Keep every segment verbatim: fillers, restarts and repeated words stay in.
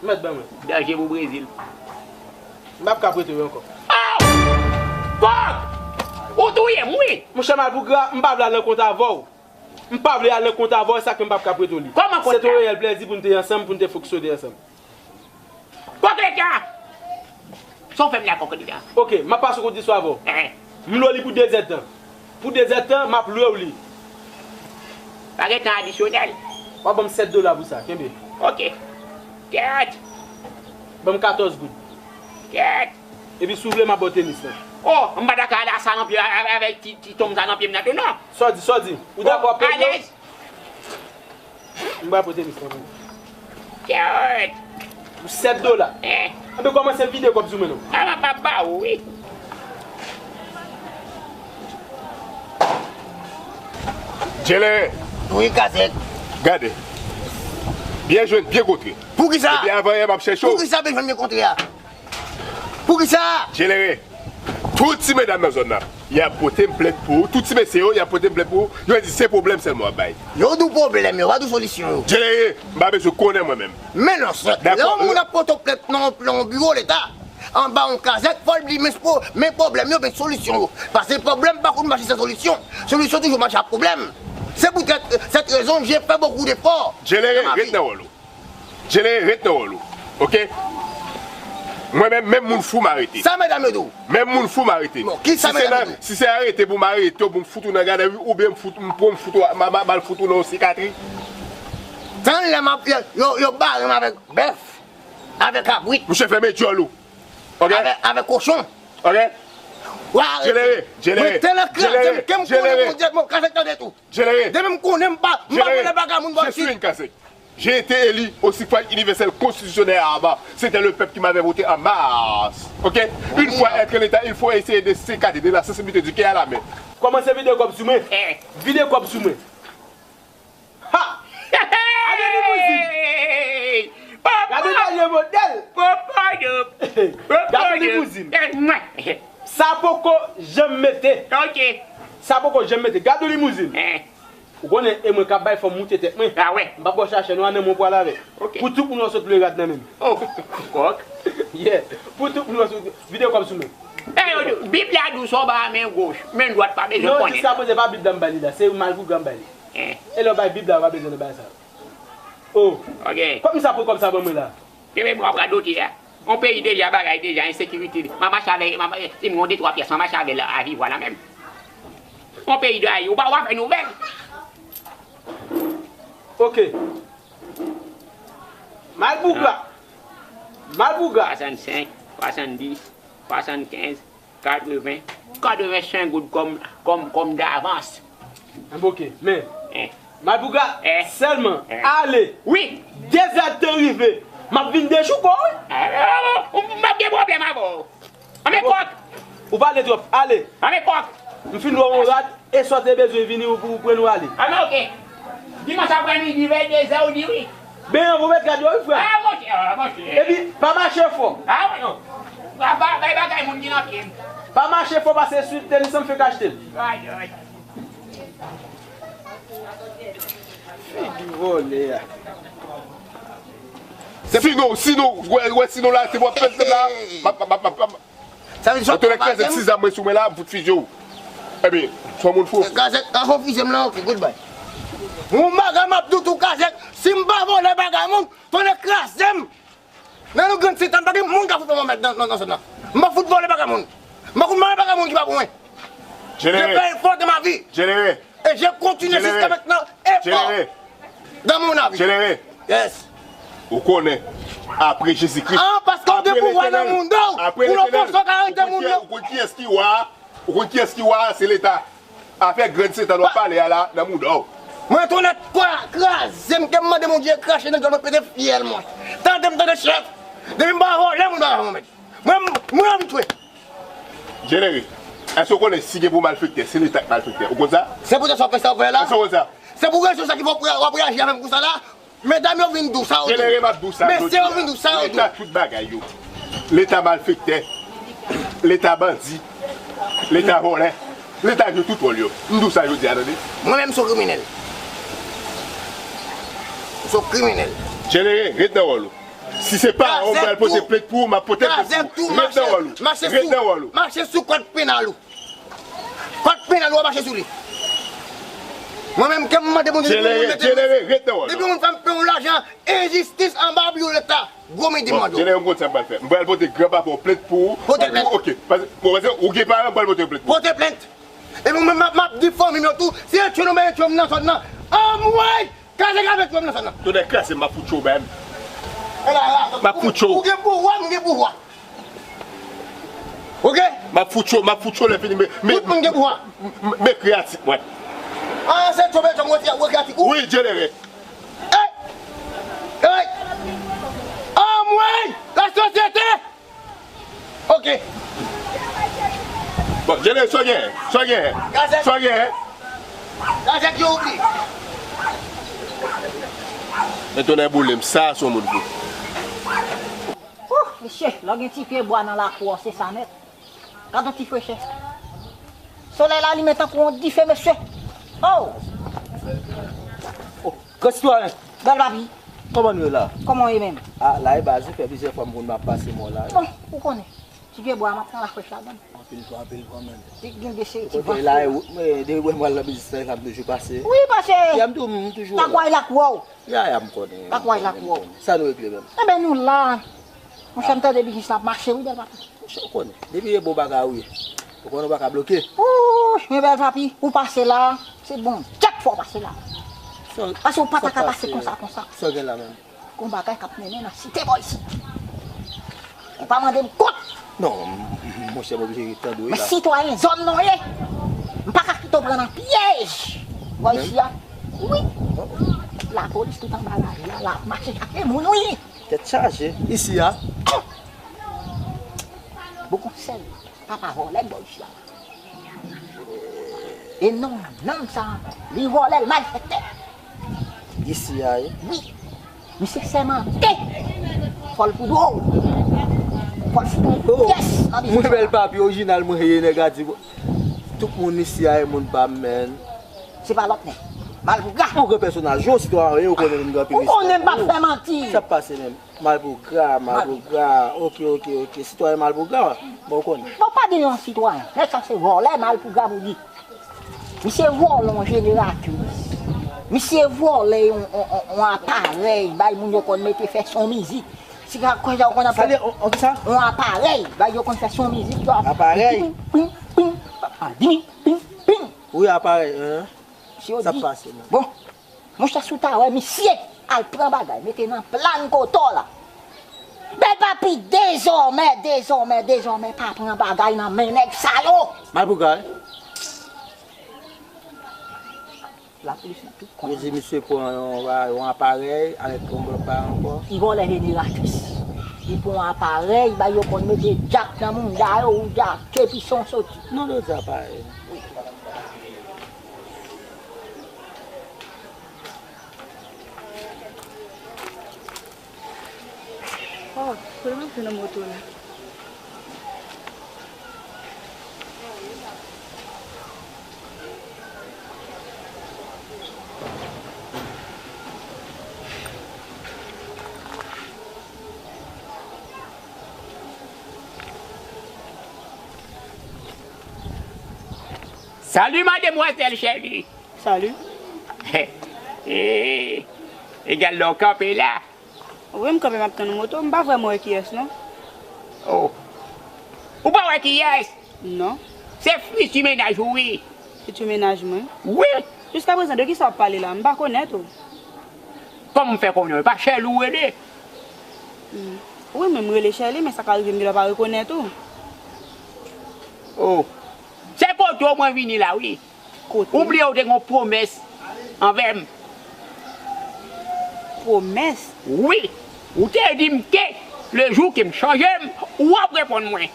Mèt ban mwen. Danje pou Brezil. M p ap ka prete w ankò. Oh! Kòk! Ou touye m, wi! Monchè Malpougra, m pa vle al nan kont avè w. M pa vle al nan kont avè w, e sa k fè m p ap ka prete w li. Kòman kont la? Se te yon reyèl plèzi pou n te ansanm, pou n te fonksyone ansanm. Kòk leta! Sa w fè m la, kòk leta? Oke, m ap pase kondisyon avè w. Eh. M lwe w li pou dezèdtan. Pou dezèdtan, m ap lwe w li. Pa gen tan adisyonèl. W ap ban m sèt dola pou sa, kenbe. Oke. Kèt! Ban m katòz goud. Kèt! Epi si w vle, m ap ba w tenis lan. Oh, m pa ta ka al asal nan pye a-, a-, avèk ti, ti tonm sa nan pye m nan tou, non. Sa w di, sa w di? Ou dakò ap peye w? Alèz! M pral pote tenis lan pou ou. Kèt! Pou sèt dola. Eh. Anben kòmanse vide kòb sou men nou. A, m ap ba ou, wi. Djelere. Wi, Kazèk. Gade. Byen jwe, byen kontre. Poukisa? Depi avanyè m ap chèche w. Poukisa byen jwe, byen kontre a? Poukisa? Djelere, tout ti medam nan zòn nan, y ap pote m plent pou ou. Tout ti mesye yo, y ap pote m plent pou ou. Yo di se pwoblèm sèlman w ap bay. Yo di w pwoblèm, yo pa di w solisyon yo. Djelere, m pa bezwen konnen mwen menm. Men non, sè, lè yon moun ap pote w plent nan, nan yon biwo leta, anba yon kazèk, fò l di men, men pwoblèm yo, men solisyon yo. Paske pwoblèm pa konn mache san solisyon. Solisyon toujou mache ak pwoblèm. Se poutèt, sèt rezon, je fè bokou defò. Djelere, ret nan wòl ou. Djelere, ret nan wòl ou. Oke? Mwen menm, menm moun fou m arete. Sa medam yo di w? Menm moun fou m arete. Bon, kisa medam yo di w? Si se arete pou m arete w, pou m fout ou nan gadèvi, oubyen m fout, m pran m fout ou, m a, m a, m al fout ou nan yon sikatri. Tann lè m ap, yo, yo, yo bare m avèk bèf, avèk kabrit. Monchè, fèmen djòl ou. Oke? Avèk, avèk kochon. Oke? Wa arete. Djelere, Djelere, mwen te nan kraze m, ke m konnen Bondye, mwen kraze tande tou. Djelere. Depi m konnen m pa, m pa vòlè bagay moun bò isit. Je suis un Kazèk. J'ai été élu au suffrage universel constitutionnel à Aba. C'était le peuple qui m'avait voté en masse. Ok? Une fois être l'État, il faut essayer de s'écarter de la sensibilité du cœur à la main. Kòmanse vide kòb sou mwen. Eh. Vide kòb sou mwen. Ha! Gade limouzin. Gade dènye modèl. Gade limouzin. Sa poko janm mete. Ok. Sa poko janm mete. Gade limouzin. Eh. Ou konnen, e mwen k ap bay fòm moute tèt mwen. A wè. M p ap ba w chache non, a nan men w pral avè l. Ok. Pou tout moun wè w sot lwe rad nan men m. Oh, kòk. Yeah. Pou tout moun wè w sot, vide kòb sou mwen. Eh, yo di, Bib la di w sa w ba men goch, men dwat pa bezwen konnen. Non, jiskaprezan pa Bib la m ba li la, se Malpougra m ba li. Eh. E lè w bay Bib la, w pa bezwen nan bagay sa yo. Oh. Ok. Kòm sa pran kòb sa ban mwen la. Kenbe bra w ap radote a. Yon peyi deja bagay deja ensekirite. M ap mache avè, m ap, si m gon de twa pyès, m ap mache avè l a vi vwala menm. Yon peyi de ayi, ou pa, ou pa fè nouvèl. Ok. Malpougra. Malpougra. Swasannsenk, swasanndis, swasannkenz, katreven, katrevensenk goud kòm, kòm, kòm davans. Enben, ok, men, eh. Malpougra, eh, sèlman, eh, ale. Wi. Dezèdtan rive. M ap vin dechouke w, wi. Ah, m ap gen pwoblèm avè w. Anben, kòk. Ou pale twòp. Ale. Anben, kòk. M fin ba w yon rad, e sa w te bezwen vini ou pou ou pran ou ale. Anben, ok. Dimanch aprèmidi, vè dezè, ou di wi. Ben, ou mèt gad yo, wi, frè. Ah, monchè, ah, monchè. Epi, pa mache fò. Ah, wi, non. Pa, pa, bay bagay moun ki nan pye m. Pa mache fò, paske sou tenis an m fenk achte l. Ay, ay. Figi vòlè a. Sinon, sinon, wè, wè, sinon la, se mwen pèp la. M ap, m ap, m ap, m ap, m ap. Sa vle di sa. Antoulèka, se ti zam mwen sou mwen la, m fout fizye w. Ebyen, se yon moun fou. Kazèk, an fon fizye m nan, ok, goodbye. Yon bagay m ap di w tou, Kazèk, si m pa vòlè bagay moun, tonnè kraze m. Nan nou grenn setan, pa gen moun k ap fout mwen mèt nan, nan, nan zòn nan. M pa fout vòlè bagay moun. M pa fout manje bagay moun ki pa pou mwen. Djelere. J'ai fait effort dans ma vie. Djelere. Et je continue jusqu'à maintenant. Effort. Djelere. Dans mon avis. Djelere. Yes. Ou konnen, apre Jezikri, ah, paske w gen pouvwa nan moun yo. Apre Letènèl. Pou yon pòsyon ka rete moun yo. Ou konn kiyès ki wa? Ou konn kiyès ki wa? Se Leta. Afè grenn setan w ap pale a la nan mouda w. Mwen tonnè kwa kraze m, ke m mande Bondye krache nan dyòl mwen, pete fyèl mwen. Tande m, tande chèf. Depi m pa vòlè, moun pa ka fè mwen mèt. Mwen, mwen abitye. Djelere, èske w konnen si gen pou malfektè, se Leta k malfektè? Ou konn sa? Se poutèt sa w fè sa w fè la. Èske w konn sa? Se pou rezon sa ki fè w ap reyaji avè m konsa la. Medam yo vin di w sa yo di w. Djelere, m ap di w sa jodi a. Mesye yo vin di w sa yo di w. Leta tout bagay yo. Leta malfektè. Leta bandi. Leta vòlè. Leta jwe tout wòl yo. M di w sa jodi a, tande. Mwen menm, m se yon kriminèl. M se yon kriminèl. Djelere, ret nan wòl ou. Si se pa ou, m pral pote plent pou ou, m ap pote plent pou ou. Ret nan wòl ou. Ret nan wòl ou. Mache sou kòd penal ou. Kòd penal ou a mache sou li. Mwen menm, ke m mande Bondye pou mwen mete. Jenere, ret nan wòl ou. Depi moun fè m peye yon lajan enjistis anba biro leta, gwo midi m mande w. Jenere, m konn sa m pral fè. M pral pote granpapa w plent pou ou. Pote plent. Ok. Paske, bon, paske ou gen paran, m pral pote plent pou ou. Pote plent. Epi mwen, m ap, m ap di fanmi m yo tou, si e tchwe nou bay e tchwe m nan zòn nan. Anmwey! Kraze gavèt wè m nan sa nan. Tonè kraze m, m ap fout cho w bay m. M ap fout cho w. Ou gen pouvwa, m gen pouvwa. Oke? M ap fout cho w, m ap fout cho w lè fini, men, men, tout moun gen pouvwa. M, m, men kreyatif mwen. Ah, se cho bèl cho mwen ti wè kreyatif ou. Wi, Jenere. Ey! Ey! Anmwey! Lasosyete! Ok. Bon, Jenere, sa w gen? Sa w gen? Sa w gen? Gazèt yo ouvri. Men tonè boule m, sa se yon moun vre. Ouh, mesye, lè w gen ti pye bwa nan lakou w, se sa nèt. Gad yon ti frechè. Solèy la limen tankou yon dife, mesye. Oh! Oh, gran sitwayen. Bèl papi. Kòman nou ye la? Kòman w ye menm? Ah, la e baz, fè plizyè fwa m konn m ap pase mò la. Bon, ou konnen. Ti pye bwa, m ap pran lafrèch ladan. Anpil van, anpil van menm. Li gen de seri ti van. Kote la e wout, men depi m al nan biznis la, la m toujou pase. Wi, pase. Ya m tou, m toujou la. Lakway lakou w. Ya, ya, m konnen. Lakway lakou w. Sa nou regle menm? Enben, nou la. Monchè, m tande biznis la ap mache, wi, bèl papi. Monchè, ou konnen. Depi e bon bagay ou ye. Ou konnen ou pa ka bloke. Ooh, men bèl papi, ou pase la, se bon. Kèk fwa w pase la. Paske ou pa ta ka pase konsa, konsa. Sa w gen la menm? Gon bagay k ap mennen nan site bò isit. Ou pa mande m kont. Non, m, m, monchè, m oblije tande w la. Men sitwayen zòn nan w ye. M pa ka kite w pran nan pyèj bò isi a. Wi. Lapolis tout anba lari a, la ap mache chache moun, wi. Tèt chaje. Isi a. Bon konsèy, papa vòlè bò isi a. E non, nonm sa, li vòlè, l malfektè. Isi a, wi. Wi. Misye sèmante. Fò l pou dwo. Fò l pou pyès nan biznis la. Mwen bèl papi orijinal mwen ye nèg a di. Tout moun isi a e moun pa m, menn. Se pa lòt nèg. Malpougra. Yon gran pèsonaj, yon sitwayen, ou konnen m gen anpil respè pou ou. Ou konnen m p ap fè manti. Sa k pase menm? Malpougra, Malpougra. Ok, ok, ok. Sitwayen Malpougra, bon, ou konnen. Bon, pa di yon sitwayen. Nèg sa se vòlè Malpougra pou di. Misye vòlè yon jeneratris. Misye vòlè yon, yon, yon, yon aparèy, bay moun yo konn mete fè son mizik. Si ka kwè yo konn ap fè yon aparèy, bay yo konn fè son mizik, yo ap aparèy. Ping, ping, ping, ping, ping, ping. Wi, aparèy, hein. Misye yo di, bon, monchè, si w ta wè misye al pran bagay, mete nan plàn kote w la. Bèl papi, dezòmè, dezòmè, dezòmè, pa pran bagay nan men nèg sa yo. Malpougra, wi. Lapolis nan tout kwen. Yo di misye pran yon, yon aparèy avèk yon lòt bagay ankò. Li vòlè jeneratris. Li pran yon aparèy, bay yo konn mete djak nan mouda yo, ou djake pi son soti. Non, yo di aparèy. Wi. Oh, kote m ap jwenn moto la? Salut, mademoiselle chérie. Salut. Eh, egal lè w kanpe la. Wi, m kanpe, m ap tann moto. M pa vrèman wè kiyès, non. Oh. Ou pa wè kiyès? Non. Se fiti mennaj ou, wi. Fiti mennaj mwen? Wi. Jiskaprezan, de kisa w ap pale la? M pa konèt ou. Kòman m fè konnen w? E pa Chèli ou rele? Hmm. Wi, men m rele Chèli, men sa ka rive m genlè pa rekonèt ou. Oh. Se kote w mwen vini la, wi. Kote? Ou bliye ou te gen yon pwomès anvè m. Pwomès? Wi. Ou te di m ke le jou ke m chanje m, ou ap reponn mwen.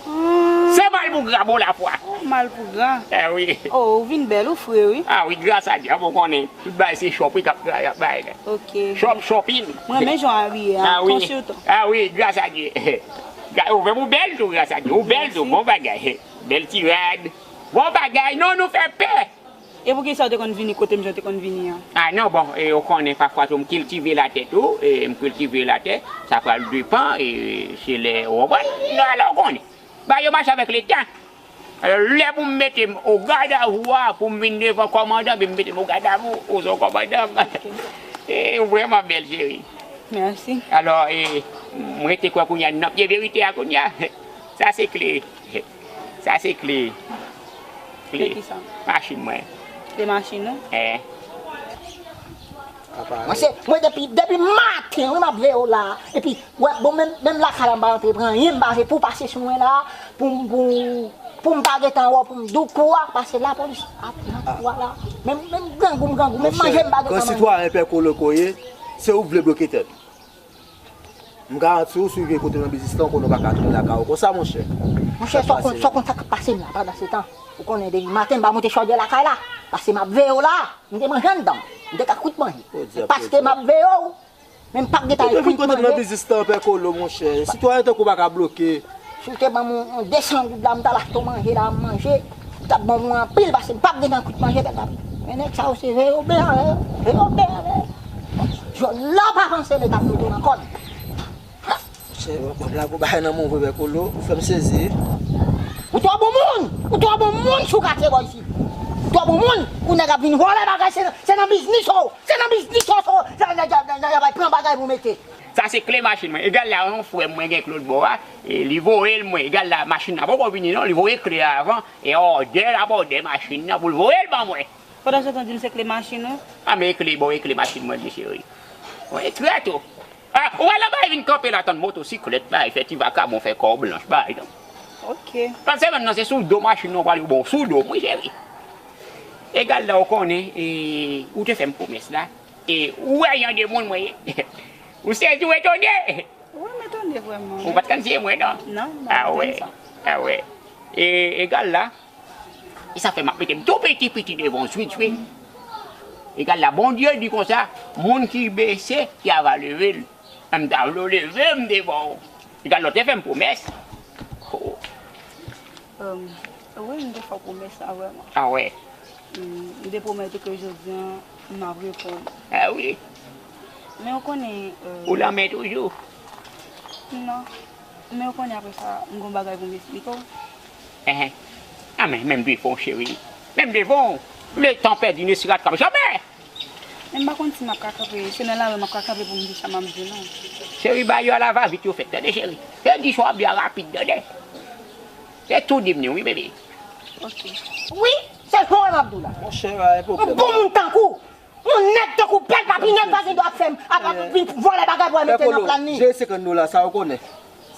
Ah. Se Malpougra bon lafwa. Oh, Malpougra. Eh wi. Oh, ou vin bèl, ou fre, wi. Ah wi, gras a Dye, bon konnen. Tout bagay se chòp, wi, k ap travay, ap bay la. Ok. Chòp, chòpin. Mwen renmen jan w abiye a, ah wi, konsiltan. Ah wi, gras a Dye. Ou menm ou bèl tou, gras a Dye. Ou bèl tou, mèsi. Bon bagay. Bèl ti rad. Bon bagay, non, nou fè pè. E poukisa w te konn vini kote m jan w te konn vini an? A non, bon, e, ou konnen pafwa tou m kiltive latè tou, e, m kiltive latè, sa pral depan, e, se lè ou konprann, non, alò ou konnen. Bagay yo mache avèk letan. Alò, lè pou m mete m o gadavou a, pou m vin devan kòmandan, ben m mete m o gadavou, ou se yon kòmandan. E, ou vrèman bèl, cheri. Mèsi. Alò, e, m rete kwè kounye a, nan pye verite a kounye a. Sa se kle. Sa se kle. Kle. Kle kisa? Machin mwen. Kle machin ou? Eh. Apa, Mwen se, mwen depi, depi maten, wi, m ap veye w la. Epi, wè, bon, menm, menm lakay la, m pa rantre pran anyen, m pa vle pou w pase sou mwen la, pou m, pou, pou m pa gentan wè w, pou m di w kou a, pase lapolis ap nan kou a la. Menm, menm grangou m grangou, menm manje m pa gentan manje. Gran sitwayen Pè Kolo ke w ye, se ou k vle bloke tèt. M garanti w, si w rive kote nan biznis lan, ou konnen w pa ka tounen lakay ou konsa, monchè. Monchè, sa w konn, sa w konn sa k ap pase m la, pandan se tan. Ou konnen depi maten, m pa monte chòdyè lakay la. Paske m ap veye w la. M te manje anndan. M te ka kwit manje. E paske m ap veye w, men m p ap gentan kwit manje. Ou te vin kote m nan biznis lan, Pè Kolo, monchè. Sitwayen tankou w pa ka bloke. Si w te ban m yon, yon de san goud la, m t al achte w manje la, m manje. Ou t ap ban m yon anpil, paske m p ap gentan kwit manje, pèp la. Men nèg sa yo se veye yo byen avè yo, veye yo byen avè yo. Jòl la w pa panse l t ap mete w nan kòd. Monchè, w ap blague ou bay nan men w vre, Pè Kolo, ou fè m sezi. Ou twò bon moun! Ou twò bon moun sou katye bò isit. Ou twò bon moun pou nèg ap vin vòlè bagay, se nan, se nan biznis ou, se nan biznis ou, se, nèg, nèg, nèg ap pran bagay pou mete. Sa se kle machin mwen. Egal la, yon frè mwen gen Claude Bora, e li voye l mwen. Egal la, machin nan poko vini non, li voye kle a avan, e òdè l ap òdè machin nan pou l voye l ban mwen. Pandan se tan, di m se kle machin ou? A, men e kle, bon, e kle machin mwen, li, cheri. Bon, e kle a tou. A, ou wè lè bay vin kanpe la, tann motosiklèt, bay fè ti vakabon, fè kò blanch, bay non. Ok. Panse menm nan se sou do machin nan, ou pral yo bon, sou do, wi, cheri. Egal la, ou konnen, e, ou te fè m pwomès la. E ou wè jan de moun mwen ye. Ou sezi, ou etone. Wi, m etone vrèman. Ou pa t konn se mwen, non? Non, m pa t konn sa. A wè. E, egal la. E sa fè m ap mete m tou piti, piti devan w, swit, swit. Egal la, Bondye di konsa, moun ki bese, y a va leve l. M ta vle w leve m devan w. Egal la, w te fè m pwomès. Oh. Wi, m te fè w pwomès la vrèman. A wè. M te pwomèt ou ke jodi a, m ap reponn. A wi. Men ou konnen, e, ou lanmen toujou? Non. Men ou konnen apre sa, m gon bagay pou m esplike w. Enhen. A men, menm devan w, cheri. Menm devan w. Letan pèdi ne sera trap jamè. Men m pa konn si m ap ka kanpe, se nan lari m ap ka kanpe pou m di sa m ap di w non. Cheri, bagay yo a la va vit yo fèt, tande cheri. Se di sa w ap di a rapid, tande. Se tou di m ni, wi, bebe. Ok. Wi, se sa m ap di w la. Monchè, pa gen pwoblèm. Yon bon moun tankou w, yon nèg tankou w, bèl papi, nèg pa gen dwa ap fè m, ap, ap vin vòlè bagay pou al mete nan plan li. Jere senkant dola sa, ou konnen.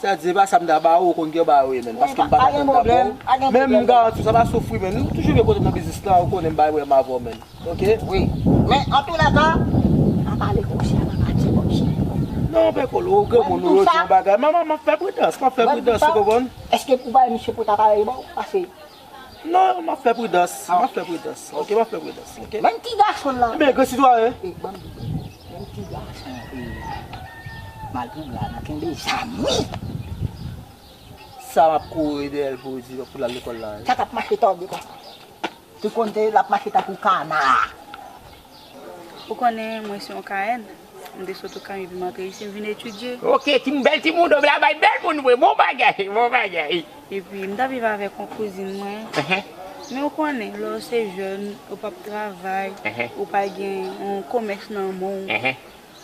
Sa di, se pa sa m ta ba ou, ou konn ki yo ba ou ye, menn. Paske m pa t atann ta ba ou. Men m garanti w, sa pa soufri, menn. Nou toujou vin kote m nan biznis la, ou konnen m bay vrèman avè w, menn. Ok? Wi. Men, antoulèka, pa pale konsa, pa pati konsa. Non, Pè Kolo, ou granmoun, ou rete yon bagay. Manman, m ap fè pridans, m ap fè pridans, ou konprann? Èske ou bay misye pou ta pale ba ou? Pase. Non, m ap fè pridans, m ap fè pridans. Ok, m ap fè pridans, ok? Menm ti gason la. Ebyen, gran sitwayen. E, ban m di, menm ti gason, e, malpougra nan kenbe zam, wi. Sa m ap kouri dèyè l pou di pou l al lekòl la, wi. Sa k ap mache tòde konsa. Te konn te l ap mache tankou kana. Ou konnen mwen se yon Kayèn. M te sot Okayè epi m antre isi, m vin etidye. Ok, ti bèl timoun, w la bay bèl moun vre, bon bagay, bon bagay. Epi m t ap viv avèk yon kouzin mwen. Enhen. Men ou konnen, lè w se jèn, ou p ap travay, enhen, ou pa gen yon komès nan men w. Enhen.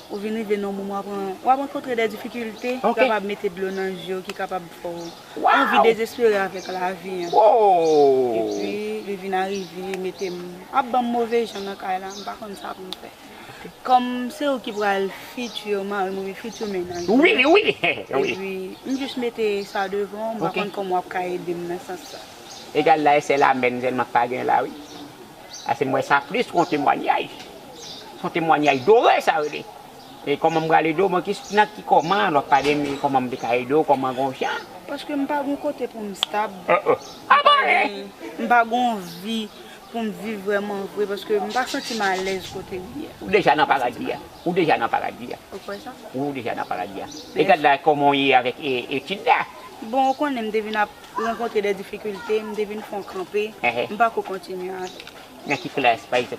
Ou vin rive nan yon moman w ap ran-, w ap rankontre de difikilte ki kapab mete dlo nan je w, ki kapab fè w anvi dezespere avèk lavi an. Epi, li vin arive, mete m, ap ban m move jan nan kay la, m pa konn sa pou m fè. Kòm se ou ki pral fiti mari m oubyen fiti mennaj mwen. Wi, wi, wi. Epi, m jis mete sa devan w, m pa konn kòman w ap ka ede m nan sans sa. Egal la, e sèl amèn sèlman k pa gen la, wi. Paske m wè sa plis yon temwanyaj. Se yon temwanyaj dore, sa rele. E kòman m pral ede w? Bon, ki, nan ki kòman, lòt pa de m, kòman m te ka ede w, kòman gon jan? Paske m pa gon kote pou m stab. M pa gon, m pa gon vi pou m viv vrèman vre, paske m pa santi m alèz kote m ye a. Ou deja nan paradi a. Ou deja nan paradi a. Ou kwè sa? Ou deja nan paradi a. E gad la kòman w ye avèk, e, etid la. Bon, ou konnen m te vin ap rankontre de difikilte, m te vin fè yon kanpe, m pa ko kontinye avè l. Nan ki klas, pa egzanp?